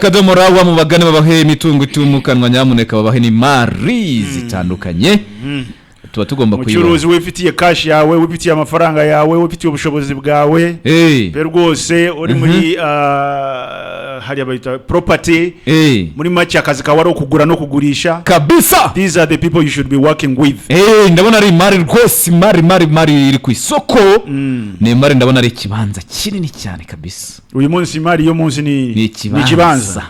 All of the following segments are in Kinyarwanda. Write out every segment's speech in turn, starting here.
Akadomo rawa, mubagane babahe imitungo itimukanwa, nyamuneka babahe n'imari zitandukanye tuba tugomba kuyibaha. Umucuruzi wifitiye cash yawe, wifitiye amafaranga yawe, wifitiye ubushobozi bwawe pe rwose, uri muri hariya bayita property, muri make akazi kawe ari ukugura no kugurisha. These are the people you should be working with. Ndabona ari imari rwose, imari, imari, imari iri ku isoko. Ni imari, ndabona ari ikibanza kinini cyane kabisa. Uyu munsi imari yo munsi ni Ni ikibanza. Ikibanza.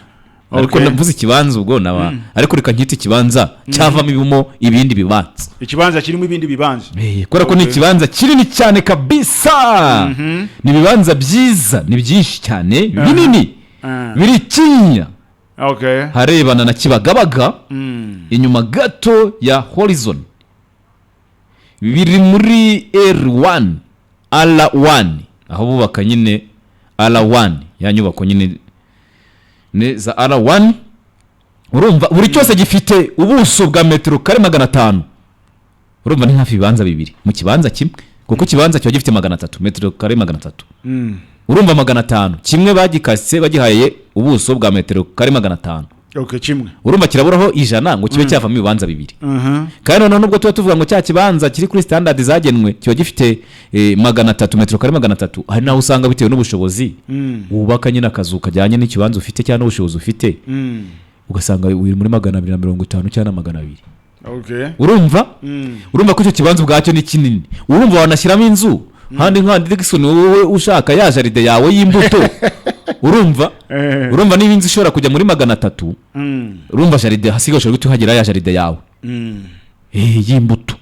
Ariko ndavuze ikibanza ubwo naba, ariko reka nkite ikibanza cyavamo ibimo ibindi bibanza. Ikibanza kirimo ibindi bibanza. Kubera ko ni ikibanza kinini cyane kabisa, ni ibibanza byiza, ni byinshi cyane, binini, biri Kinyinya, harebana na Kibagabaga, inyuma gato ya Horizon. Biri muri R1 R1, aho bubaka nyine R1, ya nyubako nyine ni za R1. Urumva buri cyose gifite ubuso bwa metero kare 500. Urumva ni hafi ibibanza bibiri mu kibanza kimwe, kuko ikibanza kiba gifite 300, metero kare 300. Urumva 500, kimwe bagikase bagihaye ubuso bwa metero kare 500. Okay, kimwe. Urumva kiraburaho 100 ngo kibe cyavamo ibibanza bibiri. Kandi noneho nubwo tuba tuvuga ngo cya kibanza kiri kuri standard zagenwe kiba gifite 300, metero kare 300, hari n'aho usanga bitewe n'ubushobozi wubaka nyine akazu kajyanye n'ikibanza ufite cyangwa n'ubushobozi ufite, ugasanga uri muri 250 cyangwa 200. Urumva urumva ko icyo kibanza ubwacyo ni kinini. Urumva wanashyiramo inzu handi nkandi Dickson, wowe ushaka ya jardin yawe y'imbuto, urumva urumva niba inzu ishobora kujya muri 300, urumva jardin hasigaye ushobora guhita uhagera ya jardin yawe y'imbuto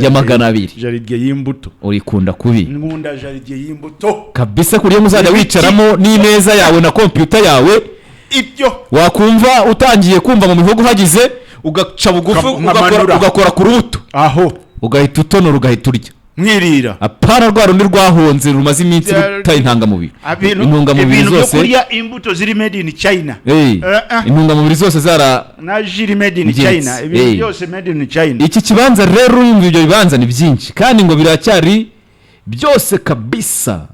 ya 200. Jardin y'imbuto. Urikunda kubi. Nkunda jardin y'imbuto. Kabisa, ku buryo muzajya wicaramo n'imeza yawe na kompiyuta yawe. Ibyo. Wakumva utangiye kumva mu mihogo uhagize, ugaca bugufi, Nkamanura. Ugakora ku rubuto, aho ugahita utonora, ugahita urya. Mwirira. Apana rwa rundi rwahonze rumaze iminsi rutaye intangamubiri, intungamubiri Ibintu byo zose. kurya imbuto ziri made in China. Intungamubiri zose zara Na jiri made in Yes. China, ibintu byose made in China. Iki kibanza rero, urumva ibyo bibanza ni byinshi kandi ngo biracyari byose kabisa.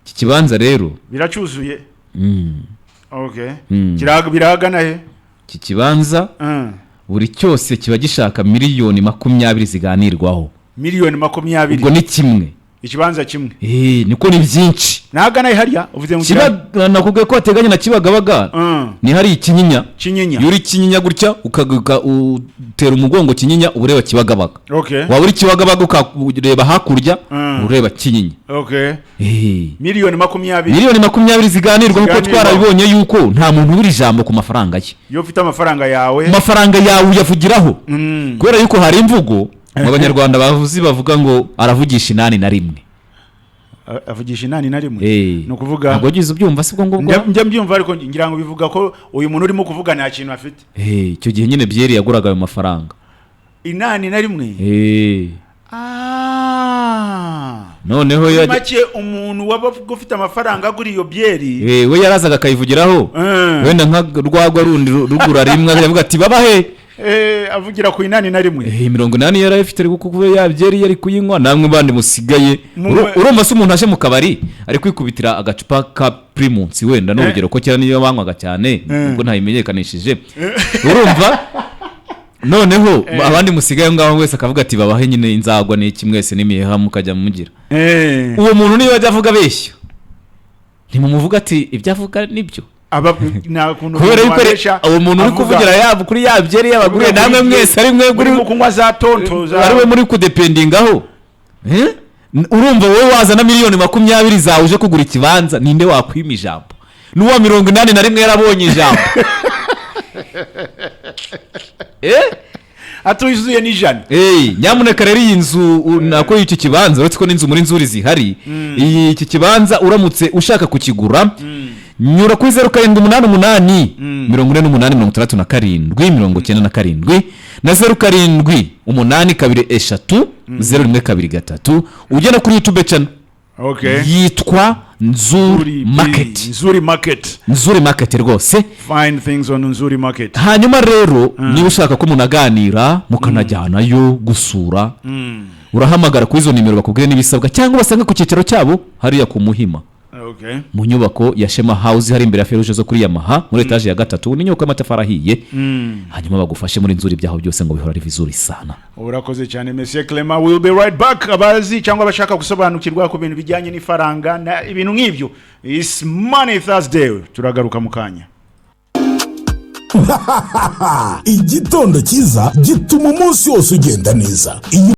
Iki kibanza rero Biracyuzuye. Okay. Birahagana he? Iki kibanza buri cyose kiba gishaka miliyoni 20 ziganirwaho. Miliyoni 20. Ubwo ni kimwe. Ikibanza kimwe. Niko ni byinshi. Nahagana he hariya uvuze ngo Kiba nakubwiye ko hateganye na Kibagabaga. Ni hari Ikinyinya. Kinyinya. Iyo uri Kinyinya gutya, ukaguka utera umugongo Kinyinya, uba ureba Kibagabaga. Waba uri Kibagabaga ukareba hakurya, ureba Kinyinya. Miliyoni 20. Miliyoni 20 ziganirwa, kuko Ziganirwaho. twarabibonye yuko nta muntu ubura ijambo ku mafaranga ye. Iyo ufite amafaranga yawe, Amafaranga yawe uyavugiraho, kubera yuko hari imvugo mu Banyarwanda bavuzi bavuga ngo aravugisha 81. Avugisha 81. Eh. Ni ukuvuga Ntabwo wagize ubyumva si bwo ngubwo? Njya mbyumva, ariko ngira ngo bivuga ko uyu muntu urimo kuvuga nta kintu afite. Icyo gihe nyine byeri yaguraga ayo mafaranga. 81. Noneho Muri make umuntu waba ufite amafaranga agura iyo byeri, we yarazaga akayivugiraho. Wenda nka rwagwa rundi rugura rimwe, akavuga ati babahe. Avugira ku 81. 80 yari ayifite, ariko kuko ya byeri yari kuyinywa, namwe bandi musigaye Urumva se umuntu aje mu kabari ari kwikubitira agacupa ka Primus, wenda n'urugero ko kera niyo banywaga cyane, ubwo ntayimenyekanishije, urumva noneho abandi musigaye aho ngaho wese akavuga ati babahe nyine inzagwa n'iki, mwese n'imiheha mukajya mugira. Uwo muntu niba ajya avuga abeshya, ntimumuvuga ati ibyo avuga nibyo? Aba nta kuntu Kubera yuko wabesha uwo muntu uri kuvugira yaba kuri ya byeri y'abaguriye, avuga namwe kuri mwese ari mwe urimo kunywa za tonto za ari we muri kudependingaho. Eh? Urumva wowe wazana miliyoni 20 zawe uje kugura ikibanza, ninde wakwima ijambo n'uwa 81 yarabonye ijambo? Eh? Atuzuye n'ijana. Nyamuneka rero iyi nzu nako iki kibanza, uretse ko n'inzu muri Nzuri zihari, iki kibanza uramutse ushaka kukigura, nyura kuri 0788 48 67 97 na 0782 3 0123, ugenda kuri YouTube channel yitwa Nzuri Market. Nzuri Market. Nzuri Market rwose. Find things on Nzuri Market. Hanyuma rero niba ushaka ko munaganira, mukanajyanayo gusura, urahamagara kuri izo nimero bakubwire n'ibisabwa, cyangwa ubasange ku cyicaro cyabo hariya ku Muhima. Mu nyubako ya Shema House, hari imbere ya feruje zo kuri Yamaha, muri etaje ya gatatu. Ni inyubako y'amatafari ahiye. Hanyuma bagufashe muri nzuri byaho byose ngo bihora ari vizuri sana. Urakoze cyane, Monsieur Clement. Will be right back. Abazi cyangwa abashaka gusobanukirwa ku bintu bijyanye n'ifaranga na ibintu nk'ibyo, is Money Thursday. Turagaruka mu kanya. Igitondo cyiza gituma umunsi wose ugenda neza. Iyo